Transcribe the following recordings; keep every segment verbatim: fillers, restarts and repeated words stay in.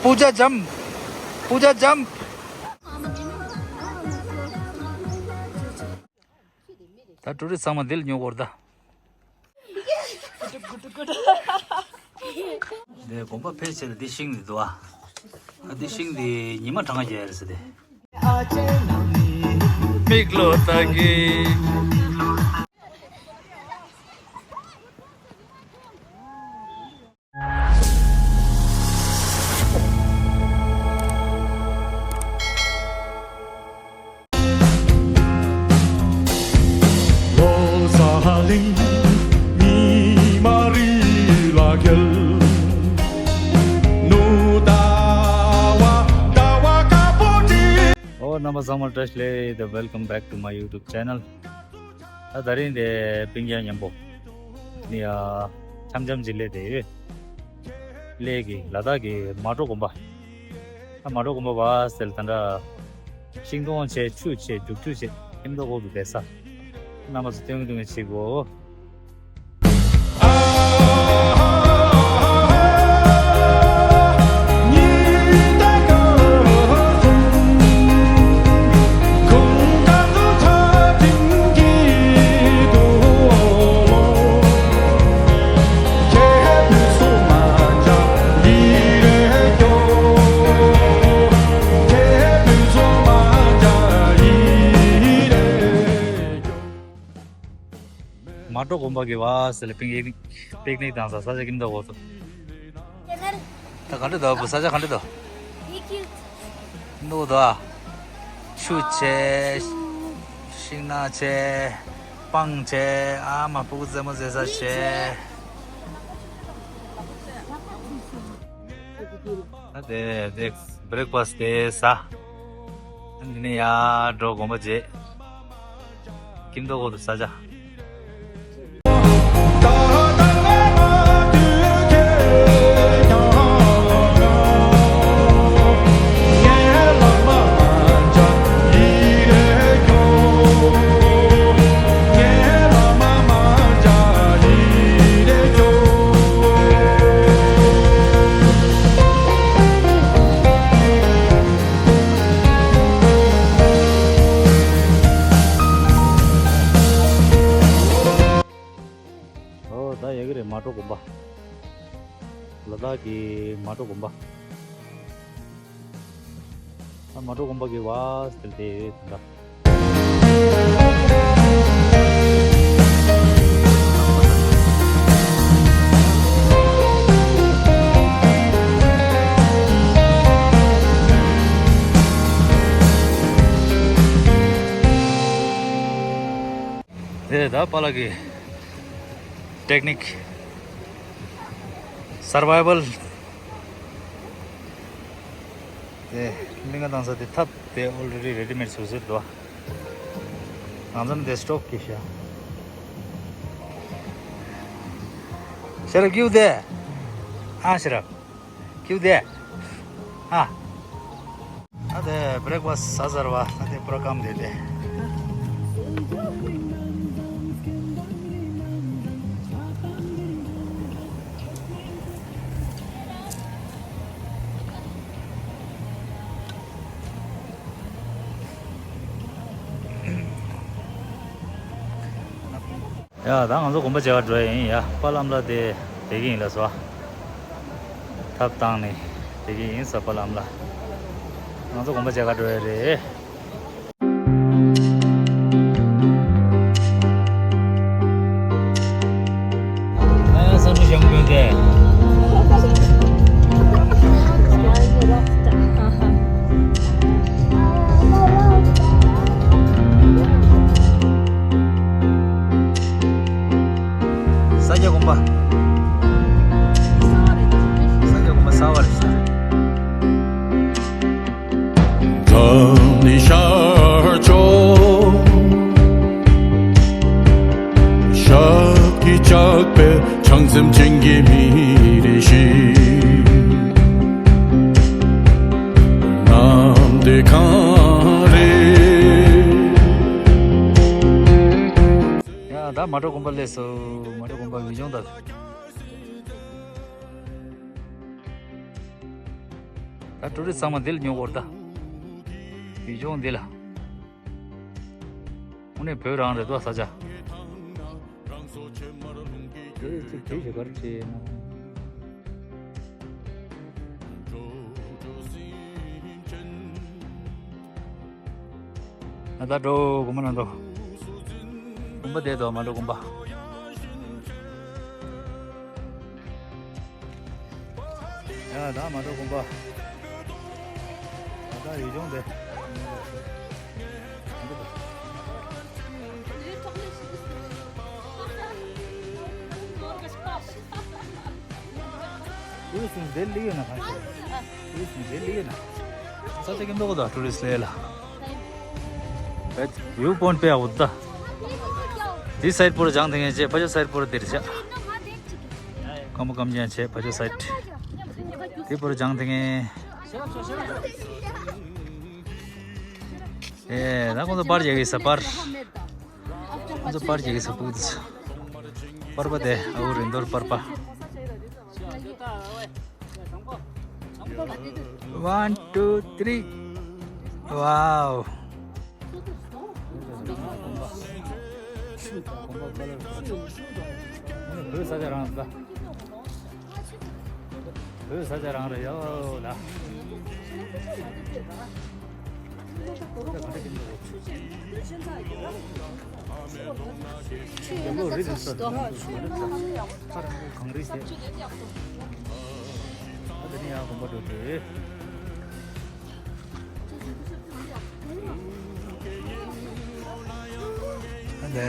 Puja जंप। Puja जंप। ད་ཊུ་རི་སི་ཚང་མ་འདི་ལ་ཉོ་དགོས་རེད་ད། འདི་དགོན་པ་ཕལ་ཆེར་འདི་ཤིང་འདི་འདུག་ཨ། ཨ་འདི་ཤིང་འདི་ཉི་མ་གྲངས་ཀ་རྒྱག་ཡ་རེད་ཟེར་ཏེ། མིག་ལོ་ལྟ་གི། ལོ་གསར་གླིང་ཉི་མ་རི་ལ་འཁེལ། ནུབ་ཟླ་བ་ཟླ་བ་དཀར་པོ་འདི། ཨོ་རྣམ་པ་ཚང་མ་བཀྲ་ཤིས་བདེ་ལེགས། Welcome back to my YouTube channel. ད་ད་རིང་དེ་སྤུན་ཀྱག་མཉམ་པོ་ནི་ཡ་འཆམ་འཆམ་ཅིག་སླེབས་བསྡད་ཡོད། སླེབས་ཀྱི་ལ་དྭགས་ཀྱི་མལ་གྲོ་དགོན་པ། ད་མལ་གྲོ་དགོན་པ་བ་ཟེར་ད་འདྲ་ཤིང་སྡོང་ཆེ་ཆུ་ཆེ་རྒྱུག་ཆུ་ཆེ་ཁྱིམ་ཐོག་འོག་ཏུ་བསྡད་ས། རྣམ་པ་ཚོ་སྟོན་གི་འདུག་ངས་བྱེད་གོ། མལ་གྲོ་དགོན་པ་གི་བ་ཟེར་ལ་པིག་ནིག་པིག་ནིག་དང་ས་ས་ཆ་ཀིན་ཏོ་གོ་སོ། ད་ག་འདྲ་འདུག་བུ་ས་ཆ་ག་འདྲ་འདུག་འདུག་འདུག་ཨ། ཆུ་ཆེ། ཤིང་ནགས་ཆེ། སྤང་ཆེ། ཨ་མ་ཕྲུ་གུ་རྩེད་མོ་རྩེ་ས་ཆེ། ད་དེ་དེ་བྷི་རེག་ཕ་སི་དེ་ཟ། འདི་ནས་ཡར་འགྲོ་དགོན་པ་མཇལ། ཀིན་ཏོ་གོ་ཏུ་ས་ཆ། ཨོ་ད་ཡ་གི་རེད། མལ་གྲོ་དགོན་པ། ལ་དྭགས་ཀྱི་མལ་གྲོ་དགོན་པ། ད་མལ་གྲོ་དགོན་པ་གི་བ་ཟེར་དེ་ད། དེ་ད་པཱ་ལགས་ཀྱི་ཊེག་ནིག་སར་ཝའི་ཝལ། དེ་གླིང་ག་བཏང་ས་དེ་ཐབ་དེ་ཨོལ་རེ་ཌི་རེ་ཌི་མེཌ་བཟོས་བཟོས་འདུག་ང་ཚོ་ནི་དེ་སི་ཊོབ་ཀྱི་ཤ། ཤེས་རབ་ཀྱིས་དེ། ཨ་ཤེས་རབ། ཁྱེད་དེ། ཨ། ཨ་དེ་བྷི་རེག་ཕ་སི་ཟ་ཚར་བ། ཨ་དེ་པྲོ་གམ་དེ་དེ། ཡ་ད་ང་ཚོ་དགོན་པ་མཇལ་ག་འགྲོ་ཡ་ཡིན། ཡ་པཱ་ལགས་ལ་དེ་བསྡད་ཀྱི་ཡིན་ལ་སོ། ཐབ་བཏང་ནས་བསྡད་ཀྱི་ཡིན་ས། པཱ་ལགས་ལ་ང་ཚོ་དགོན་པ་མཇལ་ག་འགྲོ་ཡ་རེད། ཨ་ཡ་ས་འདྲུ་ཞང་དགོན་དེ། ས་སྐྱ་དགོན་པ། ས་སྐྱ་དགོན་པ་གསར་པ་རེད་ཤག་མཚམས་ནི་ཤར་ཕྱོགས། ཞབས་ཀྱིས་བཅགས་པའི་བྱང་སེམས་ཅན་གྱི་མི་རིགས་ཤིག་གནམ་བདེ་གང་རེད། ཡ་ད་མལ་གྲོ་དགོན་པ་སླེབས་སོང་། མལ་གྲོ་དགོན་པ་མི་ཆུང་ད། ད་ཊུ་རི་སི་ཚང་མ་འདི་ལ་ཉོ་དགོས་རེད་ད། ཡུལ་ལྗོངས་འདི་ལ། དངོས་གནས་བོད་རང་རེད་དོ་ས་ཆ། དེ་ཅིག་དེ་ཞིག་གར་བྱས་ན། ང་ད་འགྲོ་དགོན་པ་ནང་འགྲོ། དགོན་པ་བསྡད་དོ་མ་འགྲོ་དགོན་པ། ཡ་ད་མ་འགྲོ་དགོན་པ། ད་ད་ཡུལ་ལྗོངས་དེ། ཊུ་རི་སི་འདི་ལི་ཡོད་ན་ཁ་ཤས། ཊུ་རི་སི་འདི་ལི་ཡོད་ན། ས་ཆ་ཀྱི་འདོགས་དང་ཊུ་རི་སི་ལས་ལ། བེད་ཝིའུ་པོའིན་དཔེ་ཡག་པོ་འདུག་ད། འདི་སའིད་པོ་རུ་སྦྱངས་དེ་ངས་བྱས་ཕ་ཆོ་སའིད་པོ་རུ་འདིར་བྱས། སྐམ་པོ་སྐམ་ཅན་བྱས་ཕ་ཆོ་སའིད། འདི་པོ་རུ་སྦྱངས་དེ་ངས། ཨེ་ད་ཁོང་ཚོ་པར་རྒྱག་གི་ས་པར། ཁོང་ཚོ་པར་རྒྱག་གི་ས་ཕུག་དུ། པར་པ་དེ་ཨའུ་རིན་དོར་པར་པ། One, two, three. Wow. བོད་ས་ཆ་རང་ལ། བོད་ས་ཆ་རང་རེད་ཡོད་ལ། གངས་རི་ཟེར། ཨ་དེ་ནི་ཡང་དགོན་པ་འགྲོ་དུས། ཨ་ནི།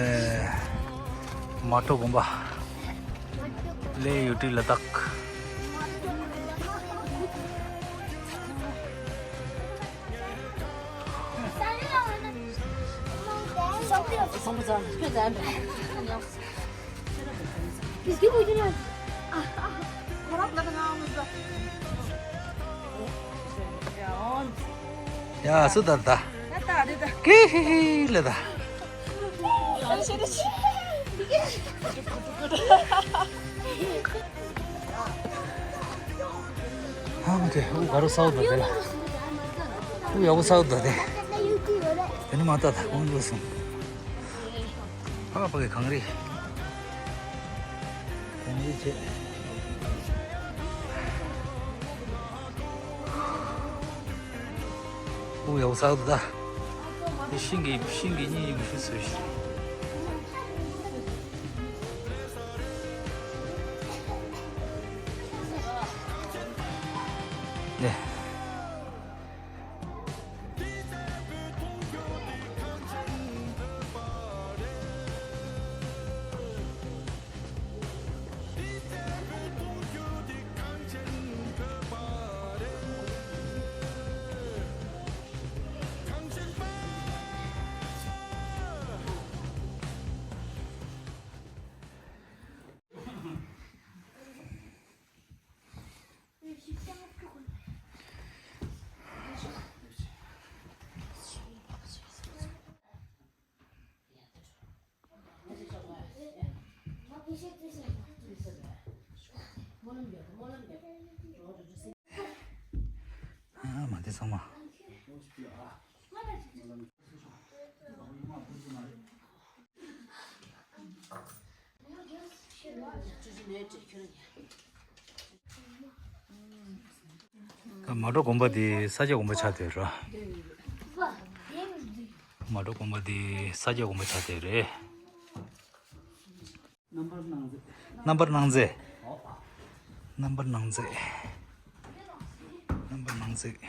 མ་ཏྲོ་དགོན་པ། ལས་ཡུ་ཏི་ལ་དྭགས། ཡ་སུ་ད་ད། ཀི་ཧི་ཧི་ལ་ད། ཧ་མ་དེ་འུ་ག་རུ་སའུ་ད་དེ་ལ། འུ་ཡག་པོ་སའུ་ད་དེ། དེ་ནི་མ་ད་ད་གོང་དུ་སོང་། ཕ་ཕ་གི་གངས་རི། གངས་རི་བྱས། འུ་ཡག་པོ་སའུ་ད་ད། དེ་ཤིང་གི་ཤིང་གི་གཉིས་ཡིན་གྱི་ཤུ་ཚོད་ཤིག་ནས། ཨ་མ་དེ་ཚང་མ། ད་མ་འགྲོ་དགོན་པ་འདི་ས་སྐྱ་དགོན་པ་ཆགས་བསྡད་ར། མ་འགྲོ་དགོན་པ་འདི་ས་སྐྱ་དགོན་པ་ཆགས་བསྡད་རེད། རྣམ་པར་སྣང་མཛད། རྣམ་པར་སྣང་མཛད། རྣམ་པར་སྣང་མཛད།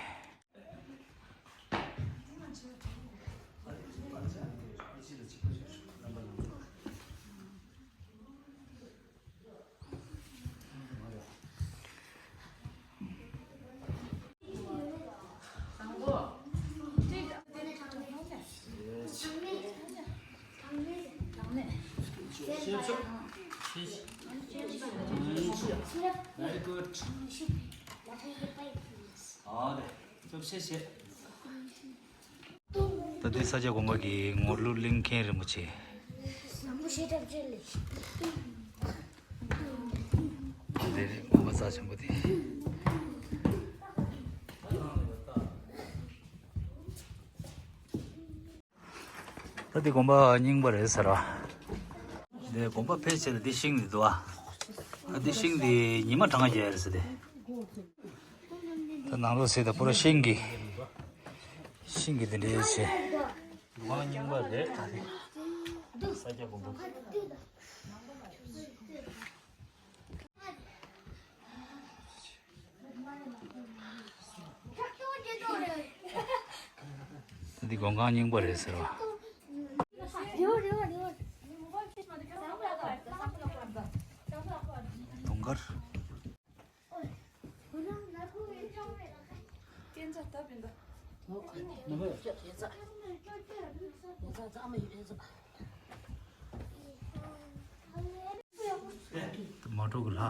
Very good. ཨ་ལས། ཐུགས་རྗེ་ཆེ། ད་ལྟའི་ས་སྐྱ་དགོན་པ་གི་ངོར་ལུགས་གླིང་མཁན་རིན་པོ་ཆེ། འདི་རེད་དགོན་པ་རྩ་ཆེན་པོ་དེ། ད་འདི་དགོན་པ་རྙིང་པ་རེད་ཟེར་བ། འདི་དགོན་པ་ཕལ་ཆེར་འདི་ཤིང་འདི་འདུག་ཨ། ད་འདི་ཤིང་འདི་ཉི་མ་གྲངས་ཀ་རྒྱག་ཡ་རེད་ཟེར་ཏེ། ད་ནང་ལོགས་ཟེར་ད་པུ་ར་ཤིང་གི། ཤིང་གི་འདི་འདྲའི་བྱས། དབང་རྙིང་པ་རེད་ད་རེད། ས་སྐྱ་དགོན་པ། འདི་སྒོ་ཁང་རྙིང་པ་རེད་ཟེར་བ། དུང་དཀར། མ་འགྲོ་གི་ལྷ།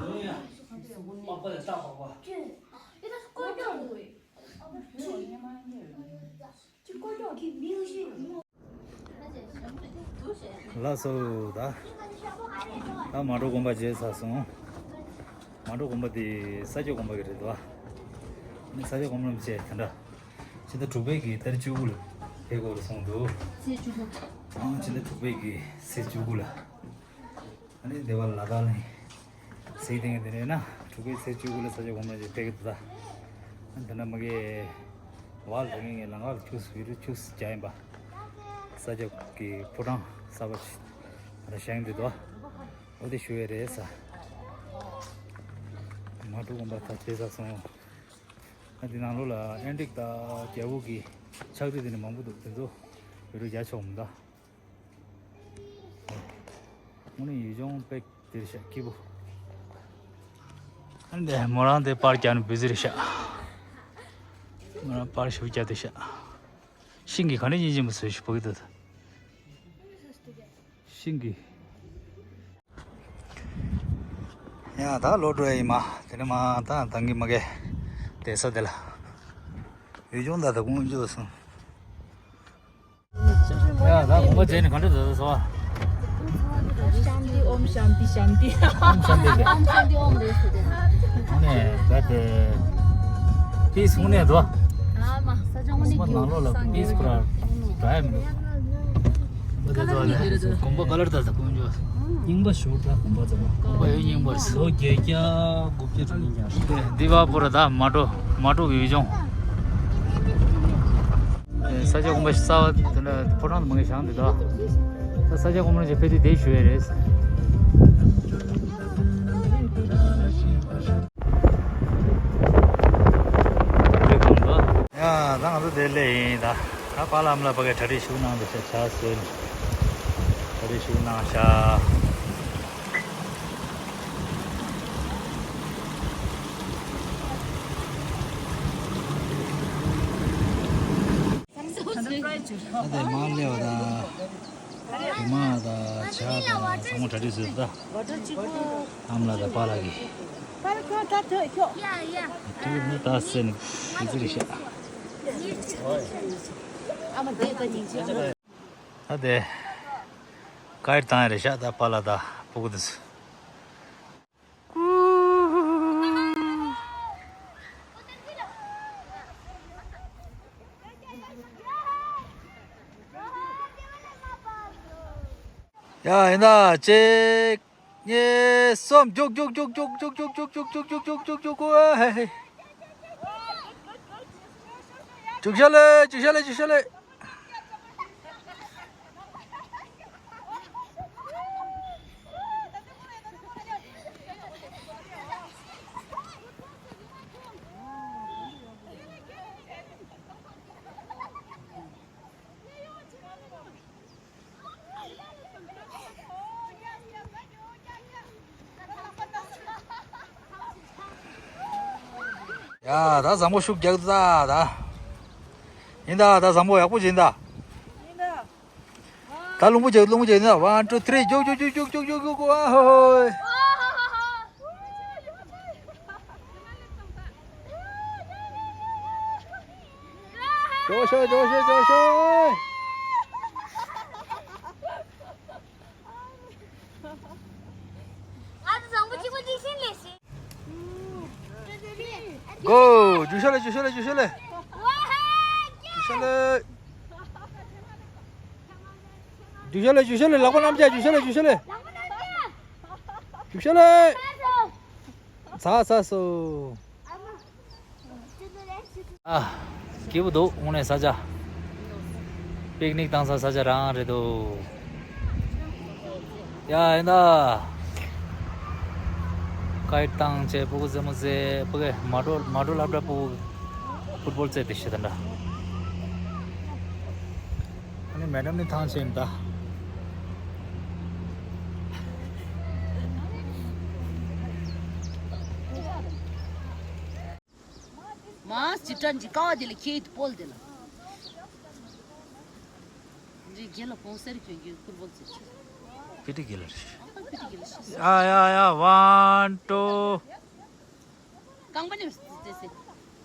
ལགས་སོ་ད། ད་མ་འགྲོ་དགོན་པ་མཇལ་ཚར་སོང་། མ་འགྲོ་དགོན་པ་དེ་ས་སྐྱ་དགོན་པ་གི་རེད་དོ། ནི་ས་སྐྱ་དགོན་པ་མཇལ་དེ་འདྲ། ཕྱི་ཟླ་དྲུག་པའི་གི་ཏ་རིག་བཅུ་དགུ་ལ་ཕེབས་དགོས་རེད་གསུངས་འདུག་ཚེས་བཅུ་དགུ། ཨང་ཕྱི་ཟླ་དྲུག་པའི་གི་ཚེས་བཅུ་དགུ་ལ། ཨ་ནི་སྡེ་བ་ལ་དྭགས་ལ་གཟིགས་དེ་ངས་དེ་ནས་ན་དྲུག་པའི་ཚེས་བཅུ་དགུ་ལ་ས་སྐྱ་དགོན་པ་ནས་ཕེབས་ཀྱི་འདུག་ད་ཨ་ནི་ད་ན་མ་གི་བ་ལ་ངས་ངས་ལམ་ཁ་ལ་ཁྱུགས་སུ་ཡུ་རུ་ཁྱུགས་སུ་བྱ་ཡིན་པ། ས་སྐྱ་གི་ཕོ་བྲང་གསར་པ་ཞིག་ད་བཞེངས་འདུག་འོ་དེ་ཞུ་ཡས་རེད་ས། མ་འགྲོ་དགོན་པ་ད་བྱས་ཚར་སོང་། ཨ་འདི་ནང་ལོགས་ལ་ཨེན་ཏིག་དང་རྒྱལ་པོ་གི་ཕྱག་བྲིས་དེ་ནི་མང་པོ་འདུག་དེ་ཚོ་བི་ཌིའོ་རྒྱག་ཆོག་མི་འདུག་དངོས་གནས་ཡུལ་ལྗོངས་དཔེ་དེར་ཤག་སྐྱིད་པོ། ཨ་འདི་མོ་རང་དེ་པར་རྒྱག་ནི་བི་ཟི་རེད་ཤག་མོ་རང་པར་ཞིབ་རྒྱག་དེ་ཤག་ཤིང་གི་ག་ནས་ཡིན་གྱི་མི་ཚོས་ཤིག་བོ་གི་འདུག་ཤིང་གི། ཡ་ད་ལོག་འགྲོ་ཡ་ཡིན་མ། དེ་ནས་མ་ད་ད་གིན་མ་གི་བསྡད་ས་དེ་ལ། ཡུལ་ལྗོངས་ད་ད་དགོངས་འཇོག་སོང་། ཡ་ད་དགོངས་པ་བྱས་ནས་ག་འདྲ་འདུག་ཟེར་བ། ཤཱནྟི། ཨོམ་ཤཱནྟི་ཤཱནྟི། ཨོམ་ཤཱནྟི་ལེ། ཨོམ་ཤཱནྟི་ཨོམ་རེད་ཟེར་ཏེ། ཨ་ནི་ད་དེ་ཕིས་ཧུང་ནས་འདུག་ཨ་མ་ས་ཆ་ཧུང་ནས། ནང་ལོགས་ལ་ཕིས་ཁོ་ར་འདྲ་ཡ་མི་འདུག་དགོན་པ་ཀ་ལར་ད་ད་དཀོན་མཆོག་རྙིང་པ་ཞུ་ད་དགོན་པ་ད་དགོན་པ་ཡོད་རྙིང་པ་རེད། ལོ་བརྒྱད་བརྒྱ་དགུ་བརྒྱ་དྲུག་བརྒྱ་ཞིག་དེ་འདི་བ་པོ་ར་ད་མ་འགྲོ་མ་འགྲོ་གི་ཡུལ་ལྗོངས། ས་སྐྱ་དགོན་པ་ཞིག་རྩ་བ་དེ་འདྲ་ཕོ་བྲང་དུ་མ་གི་བཞེངས་འདུག་ད་ས་སྐྱ་དགོན་པ་ནང་ཕེབས་དུས་དེ་ཞུ་ཡས་རེད། ཡ་ད་ང་ཚོ་དེ་སླེབས་ཡིན་ད། ད་པཱ་ལགས་ཨ་མ་ལགས་ཕ་གིར་གྲ་སྒྲིག་ཞུ་གནང་འདུག་ཤག་ཇ་བཟོས་ནས་གྲ་སྒྲིག་ཞུ་གནང་ཤག་ད་དེ་མར་སླེབས་པ་དང་། དེ་མར་དང་ཇ་དང་ཚང་མ་གྲ་སྒྲིག་བཟོས་ད། ཨ་མ་ལགས་དང་པཱ་ལགས་ཀྱིས། ཐུགས་ནི་ད་སེ་ནི་ཨི་ཙི་རེད་ཤག་ད་དེ་ཀའིཌ་བཏང་ཡ་རེད་ཤག་ད་པཱ་ལགས་དང་ཕྲུ་གུ་དེ་ཚོ། ཡ་ཡིན་ད་གཅིག་གཉིས། གསུམ། རྒྱུགས་རྒྱུགས། རྒྱུགས་ཤ་ལེ། རྒྱུགས་ཤ་ལེ། རྒྱུགས་ཤ་ལེ། ཡ་ད་བཟང་པོ་ཤུགས་རྒྱག་ད་ད། ཡིན་ད་ད་བཟང་པོ་ཡག་པོ་ཡིན་ད། ད་རླུང་བུ་རྒྱག་རླུང་བུ་རྒྱག་ཡིན་ད། ཝན་ཊུ་ཐི་རི། རྒྱུགས་རྒྱུགས། ཨ་ཧོ་ཧོ། རྒྱུགས་ཤོག་རྒྱུགས་ཤོག་རྒྱུགས་ཤོག་ང་ཚོ་བཟང་པོ་གཅིག་པོ་གཅིག་ཤིང་ལས་ཤིང་། གོ། རྒྱུགས་ཤ་ལེ། རྒྱུགས་ཤ་ལེ། རྒྱུགས་ཤ་ལེ། རྒྱུགས་ཤ་ལེ། རྒྱུགས་ཤོག་ལེ། རྒྱུགས་ཤོག་ལེ། ལག་པ་གནམ་རྒྱག་རྒྱུགས་ཤོག་ལེ། རྒྱུགས་ཤོག་ལེ། རྒྱུགས་ཤོག་ལེ། ཚར་ཚར་སོང་། ཨ། སྐྱིད་པོ་འདུག་དངོས་གནས་ས་ཆ། པིག་ནིག་བཏང་ས་ས་ཆ་རང་རེད་འདུག་ཡ་ཡིན་ད། ཀའིཊ་བཏང་བྱས་ཕྲུ་གུ་རྩེད་མོ་རྩེ། ཕྲུ་གུ་མ་འགྲོ་མ་འགྲོ་སློབ་གྲྭ་ཕྲུ་གུ་ཕུཊ་བོལ་རྩེ་དེ་ཤི་ད་འདྲ། ཨ་ནི་མེ་ཌམ་ནི་ཐང་ཆེན་ད། མ་སྤྱིར་བཏང་གི་ཀ་བ་དེ་ལ་ཁྱེད་ཀྱི་སྤོལ་དེ་ལ། འདི་རྒན་ལ་གོང་གསལ་གྱོན་གྱི་ཕུཊ་བོལ་རྩེ་ཆེ། ཕི་ཏི་གི་ལ་རེད། ཨ་ཕི་ཏི་གི་ལ་ཤི། ཡ་ཡ་ཡ། One, two. རྐང་པ་ནས་རྩེ་རྩེ།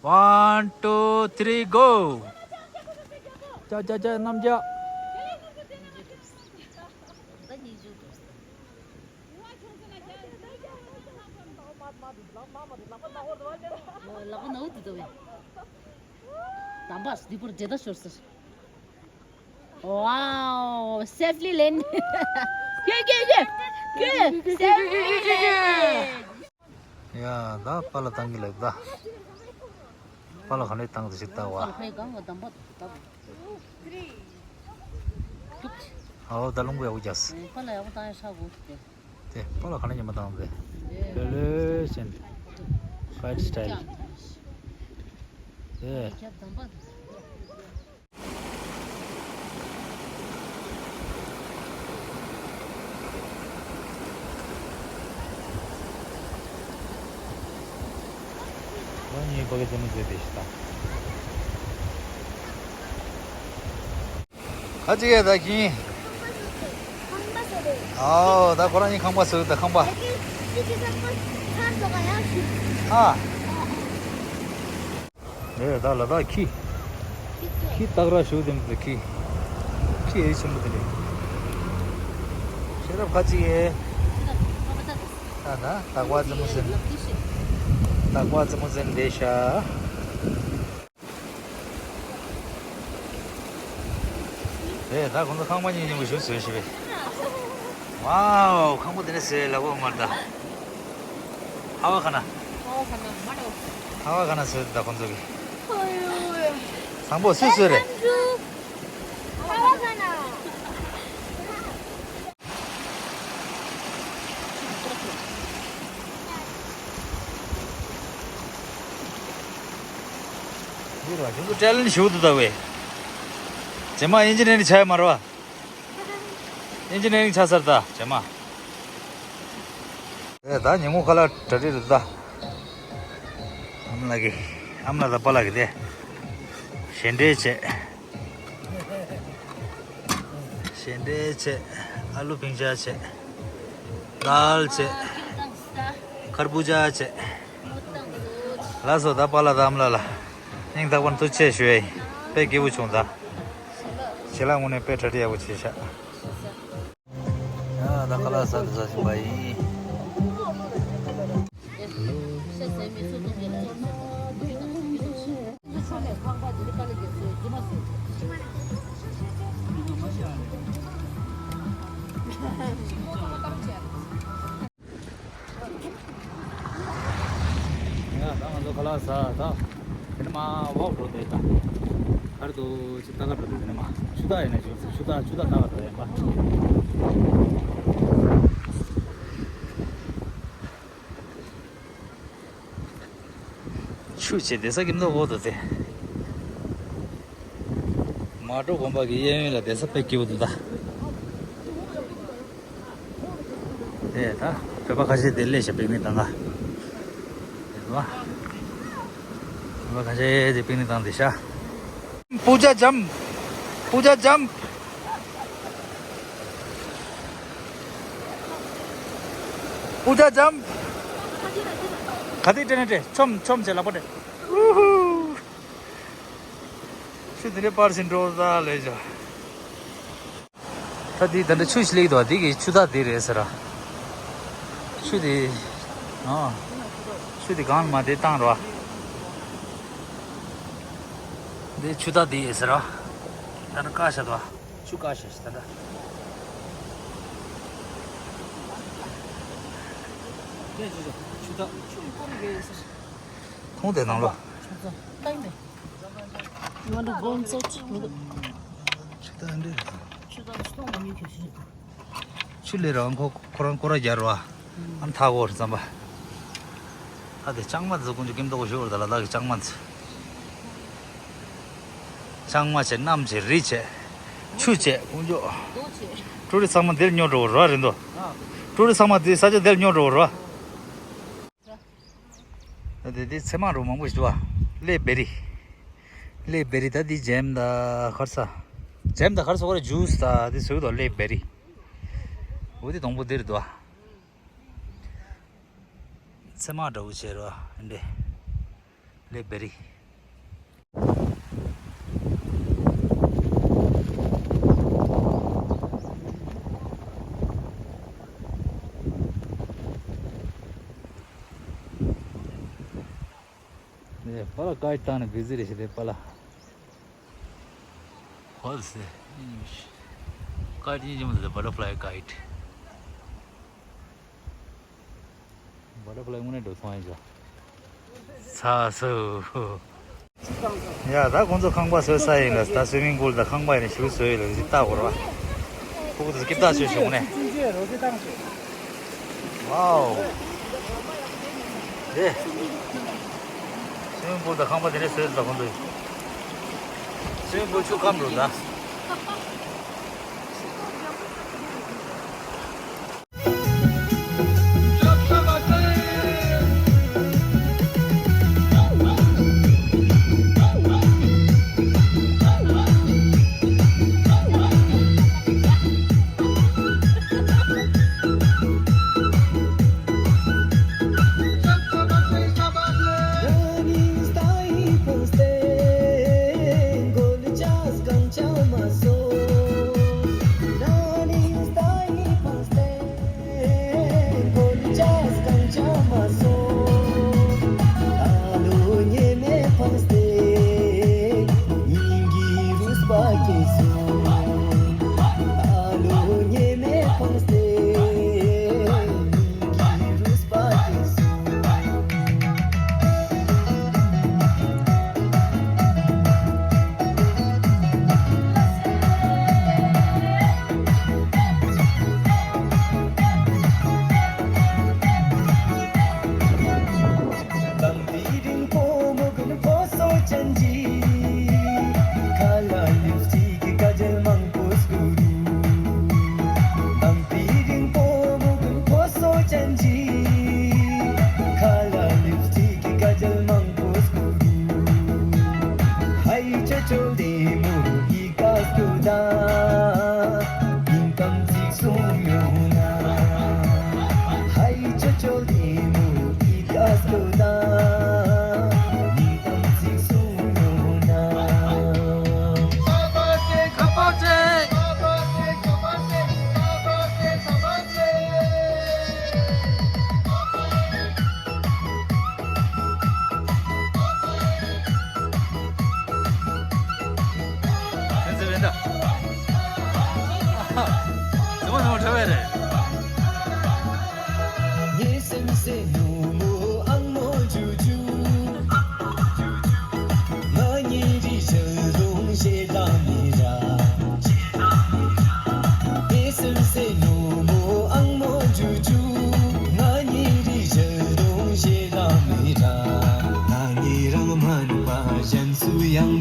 One, two, three, go. ཅ་ཅ་ཅ་རྣམ་རྒྱལ། ལག་པ་ནང་དུ་འདུག་བས། དམ་པ་འདི་པུར་འདྲེ་ད་ཤོར་ཟེར། Wow, safely land. ཁྱོད་ཁྱོད་ཁྱོད་ཁྱོད་safely land. ཡ་ད་པཱ་ལགས་བཏང་གི་ལབ་ད། པཱ་ལགས་ག་ནས་བཏང་དེ་ཞིག་བལྟ་བ། ཧེ་གང་ག་དམ་པ་ད། ཨའོ་ད་རླུང་པོ་ཡག་པོ་རྒྱག་སོང་། པཱ་ལགས་ཡག་པོ་བཏང་ཡ་ཧྲ་གོ་དེ། དེ་པཱ་ལགས་ག་ནས་ཉི་མ་བཏང་དེ། ལོས་ལོས་ཟིན། ཀའིཊ་སི་ཊལ། དེ། རྒྱབ་དམ་པ། ཁོ་གཉིས་ཕ་གི་རྩེད་མོ་རྩེ་བསྡད་ཤག་ད། ཁ་ཅིག་ཡ་ད་ཁྱིན། ཁང་པ་བཟོ་རེད། ཨའོ་ད་ཁོ་རང་གཉིས་ཁང་པ་བཟོ་ད་ཁང་པ། ཨ། ཨེ་ད་ལ་ད་ཁྱི། ཁྱི་སྟག་ར་ཞུ་དེ་མི་ཁྱི། ཁྱི་ཨེ་ཆེན་པོ་དེ་རེད། ཤེས་རབ་ཁ་ཅིག་ཡེ། ད་ད་སྟག་པ་རྩེད་མོ་ཟིན། སྟག་པ་རྩེད་མོ་ཟིན་བསྡད་ཤག་རེད་ད་ཁོང་ཚོ་ཁང་པ་གཉིས་མཉམ་པོ་ཞུ་ཟེར་ཞུ་བས། ཝའོ་ཁང་པ་དེ་འདྲ་ཟེར་ལབ་པ་མ་རེད་ད། ཧ་བ་ཁ་ན། ཧ་བ་ཁ་ན་མ་རེད། ཧ་བ་ཁ་ན་ཟེར་ད་ཁོང་ཚོ་གི། ཨོ་ཡོ། བཟང་པོ་སུས་ཟེར་རེད། ཧ་བ་ཁ་ན། འདི་ར་ཁྱོད་ཚོ་ཊེ་ལེན་ཊི་ཞུགས་འདུག་ད་བས། རྗེས་མ་ཨིན་ཇི་ནི་ཡར་ཆགས་ཡ་མ་རེད་བ། ཨིན་ཇི་ནི་ཡར་ཆགས་ཚར་ད་རྗེས་མ། ཨེ་ད་ཉིན་མོ་ཁ་ལག་གྲ་སྒྲིག་རེད་ད། ཨ་མ་ལགས་ཀྱི། ཨ་མ་ལགས་དང་པཱ་ལགས་ཀྱི་དེ། ཞལ་འབྲས་བྱས། ཞལ་འབྲས་བྱས། ཨ་ལུ་པིང་ཤ་བྱས། དཱལ་བྱས། ཁར་བུ་ཇ་བྱས། ལགས་སོ་ད་པཱ་ལགས་དང་ཨ་མ་ལགས་ལ། སྙིང་ཐག་པ་ནས་ཐུགས་རྗེ་ཆེ་ཞུ་ཡ་ཡིན། དཔེ་སྐྱིད་པོ་བྱུང་ད། ཞལ་ལག་དངོས་གནས་དཔེ་གྲ་སྒྲིག་ཡག་པོ་བྱས་ཤག་ཡ་ད་ཁ་ལག་ཟ་དུ་ཟ་བཞིན་པ་ཡིན། ཡ་ད་ང་ཚོ་ཁ་ལག་ཟ་ད། དེ་ནས་མར་ཝོག་འགྲོ་དེ་ད། ག་རེ་འདུག་ཅིག་ལྟ་ག་འགྲོ་དེ་དེ་ནས་མར་ཆུ་དྭགས་ཡིན་ན་ཆུ་ཆུ་དྭགས་ཆུ་དྭགས་ལྟ་ག་འགྲོ་ཡིན་པ། ཆུ་བྱས་བསྡད་ས་ཀྱི་མདོག་འོག་ཏུ་དེ། མལ་གྲོ་གོམ་པ་གི་གཡས་གཡོན་ལ་བསྡད་ས་དཔེ་སྐྱིད་པོ་འདུག་ད། དེ་ད་བོད་པ་ཁ་ཤས་དེ་སླེབས་ཤག་པིག་ནིག་བཏང་ག་དེ་རེད་བ། བོད་པ་ཁ་ཤས་དེ་པིག་ནིག་བཏང་བསྡད་ཤག་པུ་ཇ་ཇམ། པུ་ཇ་ཇམ། པུ་ཇ་ཇམ། ག་དེ་སྤྲད་ན་སྤྲད། ཆོམ་ཆོམ་བྱས་ལག་པ་སྤྲད། ཨུ་ཧུ། ཆུ་དེ་འདྲའི་པར་ཞིག་འགྲོ་ད་ལས་བྱ། ད་འདི་ད་འདྲ་ཆུ་ཞིག་སླེབས་འདུག་འདི་གི་ཆུ་དྭགས་འདི་རེད་ཟེར་ར། ཆུ་དེ། ཨ། ཆུ་དེ་གང་ལ་མ་དེ་བཏང་ར། འདི་ཆུ་དྭགས་འདི་ཡིན་ཟེར་ར། ད་འདྲ་བཀག་བཞག་འདུག་ཆུ་བཀག་བཞག་ད་འདྲ། ཁོང་དེ་ནང་ལོ། ང་འདི་སྒོ་མཚོ་ཆུ་ཆུ་ད་འདི་ཆུ་ད་ཆུ་ད་ང་མི་ཁྱོད་ཤི། ཆུ་ལས་རང་ཁོ་ཁོ་རང་སྐོར་ར་རྒྱལ་རོ། ཨ་མཐའ་སྒོ་རེད་ཙམ་པ། ཨ་དེ་ལྕང་མ་ཚོ་ཀུན་གྱི་སྐྱིམ་མདོག་ཞུ་བར་ད་ལ་དྭགས་ཀྱི་ལྕང་མ་ཚོ། ལྕང་མ་བྱས་གནམ་བྱས་རི་བྱས། ཆུ་བྱས་ཀུན་ཀྱོག་ཀྲུ་རི་ཚང་མ་འདིར་སྙོར་འགྲོ་བ་རོ་རེད་འདུག་ཀྲུ་རི་ཚང་མ་འདིར་ས་ཆ་འདིར་སྙོར་འགྲོ་བ་རོ། ད་དེ་དེ་ཚེ་མང་རུ་མང་པོ་ཞིག་འདུག་ཨ། ལེ་བེ་རི། ལེ་བེ་རི་ད་དེ་ཇེམ་ད་ཁར་ས། ཇེམ་ད་ཁར་ས་ཁོ་ར་ཇུས་ད་དེ་བཟོས་འདུག་ལེ་བེ་རི། འོ་དེ་དང་པོ་འདིར་འདུག་ཨ། ཚེ་མང་འདྲ་བོ་བྱས་རོ་ཨ་འདྲེ། ལེ་བེ་རི། ནས་པ་ལ་ཀའི་བཏང་ནས་བི་ཟི་རེ་ཞིག་རེད་པ་ལ། What is it? Kite ཡིན་གྱི་མི་འདུག butterfly kite. Butterfly དངོས་གནས་འགྲོ་སོང་ཡིན་ཅོ། ཚ་སུ། ཡ་ད་ཁོང་ཚོ་ཁང་པ་བཟོས་ས་ཡིན་ལ་ད་སུའི་མིང་པུལ་དང་ཁང་པ་ཡིན་ན་ཞུ་བཟོས་ཡོད་ལ་ཅིག་ལྟ་དགོས་ར། ཕྲུ་གུ་དེ་ཚོ་སྐྱིད་ཐག་ཆོད་བྱུང་ནས། ཝའོ། དེ། སུའི་མིང་པུལ་དང་ཁང་པ་དེ་འདྲ་བཟོས་ད་ཁོང་ཚོས། སུའི་མིང་པུལ་ཆུ་ཁམ་འགྲོ་ད།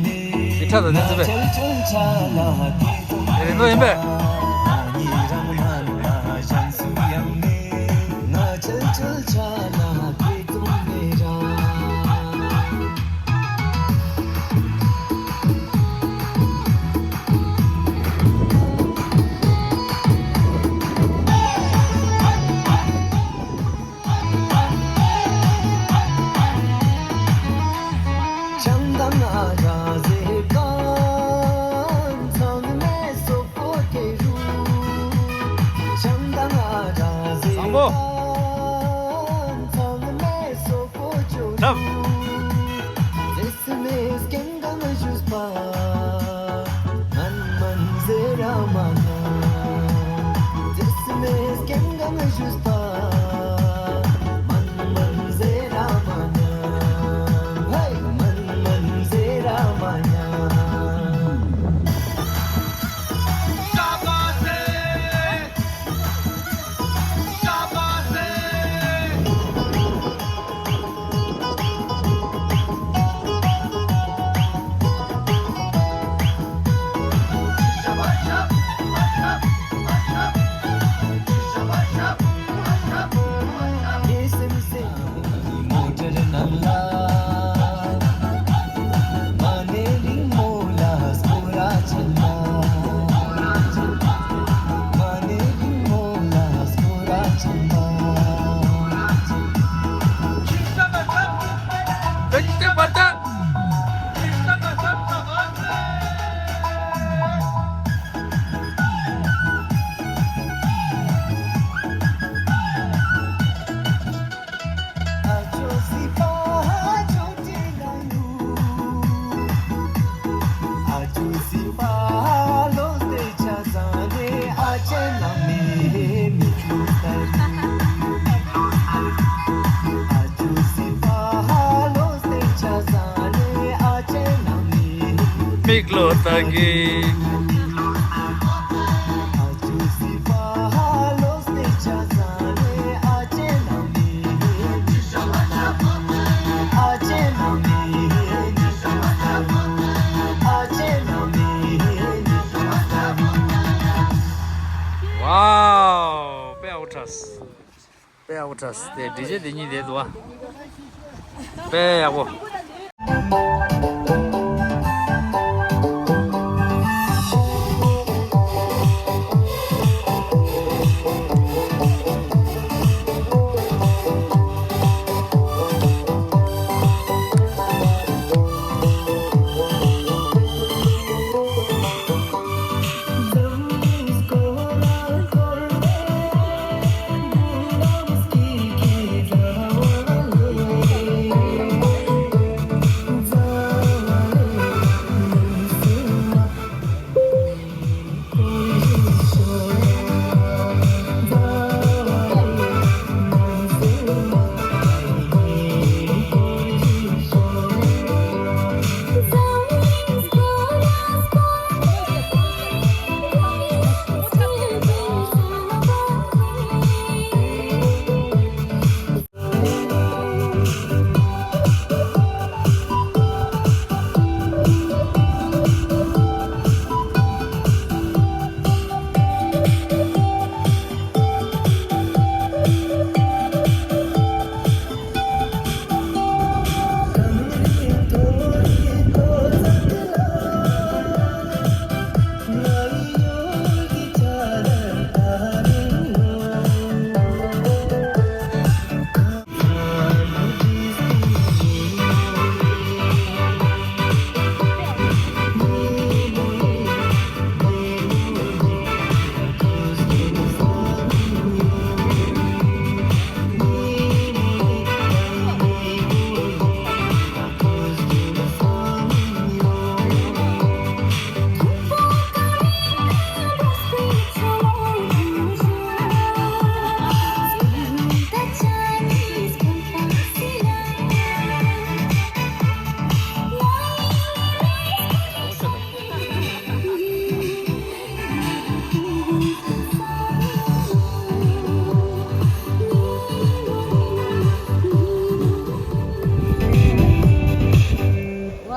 མི་ཁྲ་དང་ནི་ཙི་པས། རེ་ནོ་ཡིན་པས། བཟང་པོ། འཁྲབ། མིག་ལོ་ལྟ་གི། ཝའོ། དཔེ་ཡག་པོ་འཁྲབ། དཔེ་ཡག་པོ་འཁྲབ། དེ་ཌི་ཇེ་དེ་གཉིས་དེ་འདུག་བ། དཔེ་ཡག་པོ།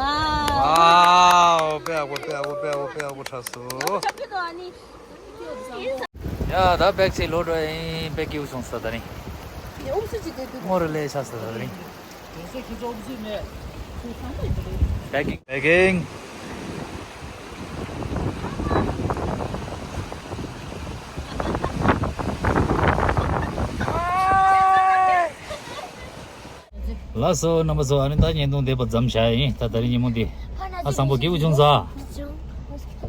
ཝའོ། དཔེ་ཡག་པོ། དཔེ་ཡག་པོ། དཔེ་ཡག་པོ། དཔེ་ཡག་པོ་འཁྲབ་སོང་། ཡ། ད་བེག་ཅིག་ལོག་འགྲོ་ཡིན། བེག་སྐྱིད་པོ་བྱུང་སོང་ད་རིང་། ངོ་རུ་ལས་ཆགས་སོང་ད་རིང་། བེག་གིང་། བེག་གིང་། ལགས་སོ། རྣམ་པ་ཚོ། ཨ་ནི་ད་བརྙན་ཐུང་དེ་བར་མཚམས་བཞག་ཡིན། ད་ད་རིང་ཉིན་མོ་འདི་ཨ་བཟང་པོ་སྐྱིད་པོ་བྱུང་ས།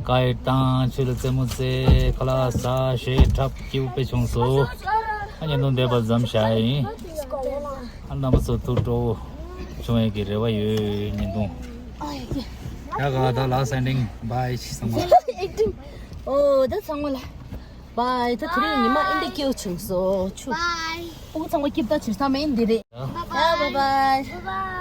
ཀ་ཡེ་བཏང་། ཆུ་ལ་རྩེད་མོ་རྩེ། ཁ་ལག་ཟ། གཞས་འཁྲབ། སྐྱིད་པོ་དཔེ་བྱུང་སོང་། ཨ་བརྙན་ཐུང་དེ་བར་མཚམས་བཞག་ཡིན། ཨ་རྣམ་པ་ཚོ་ཐུགས་སྤྲོ་བོ་བྱུང་ཡས་ཀྱི་རེ་བ་ཡོད། བརྙན་ཐུང་ཡག་ག་ད་ལ་སེན་ཌིང་བྷའི་ཚང་མ། ཨེག་ཊིང་། ཨོ་ད་ཚང་མ་ལ་བྷའི། ད་དེ་རིང་ཉི་མ་ཨེ་འདྲ་སྐྱིད་པོ་བྱུང་སོང་། ཆུ། བྷའི། ཕྲུ་གུ་ཚང་མ་སྐྱིད་པོ་ད་བྱེད་ས་མེད་འདི་རེད། ཡ་བྷའི་བྷའི།